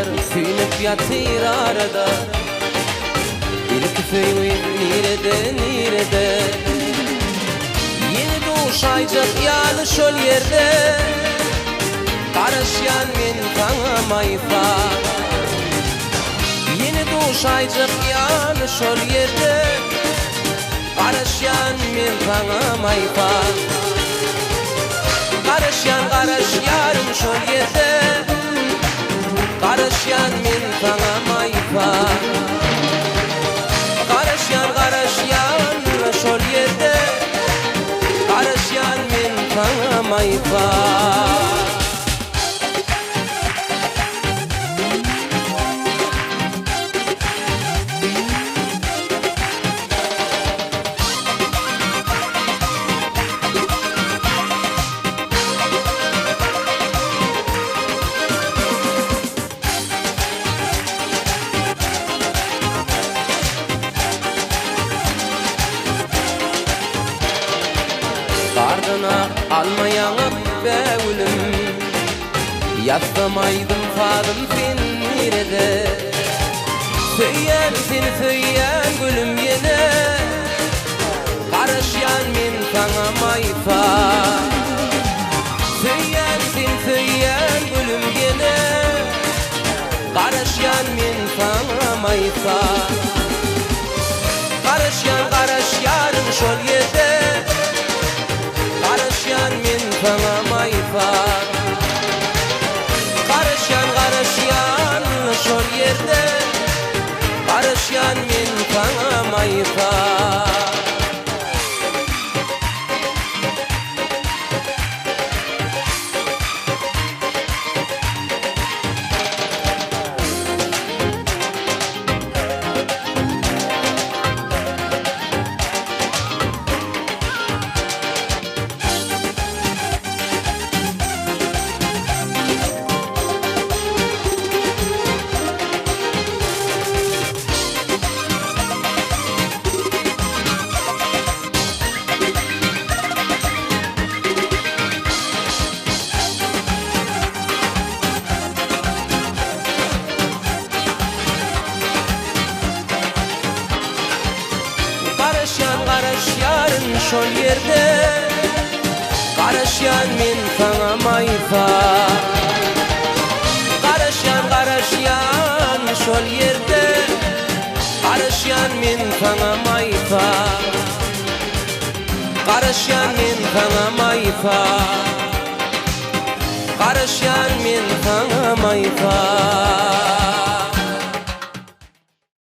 Ýyllar süýnüp ýatyr arada. Ilki söýgi nirede, nirede? Ýene duşaýjak ýaly şol ýerde. Garaşýan men saňa Maýsa. Ýene duşaýjak ýaly şol ýerde. Garaşýan men saňa Maýsa. Garaşýan garaşýaryn şol ýerde. Garaşýan men saňa Maýsa. Garaşýan garaşýan şol ýerde. Garaşýan men saňa Maýsa. Gardan ak alma ýaňak bägülüm, Ýazsam aýdym-sazym sen nirede? Söýýän seni söýýän gülüm ýene, Garaşýan men saňa Maýsa. Söýýän seni söýýän gülüm ýene, Garaşýan men saňa Maýsa. Garaşýan garaşýaryn şol ýerde, Garaşýan men saňa Maýsa. Garaşýan garaşýan şol ýerde, Garaşýan men saňa Maýsa. Garaşýan garaşýaryn şol ýerde, Garaşýan men saňa Maýsa. Garaşýan garaşýan şol ýerde, Garaşýan men saňa Maýsa. Garaşýan men saňa Maýsa. Garaşýan men saňa Maýsa.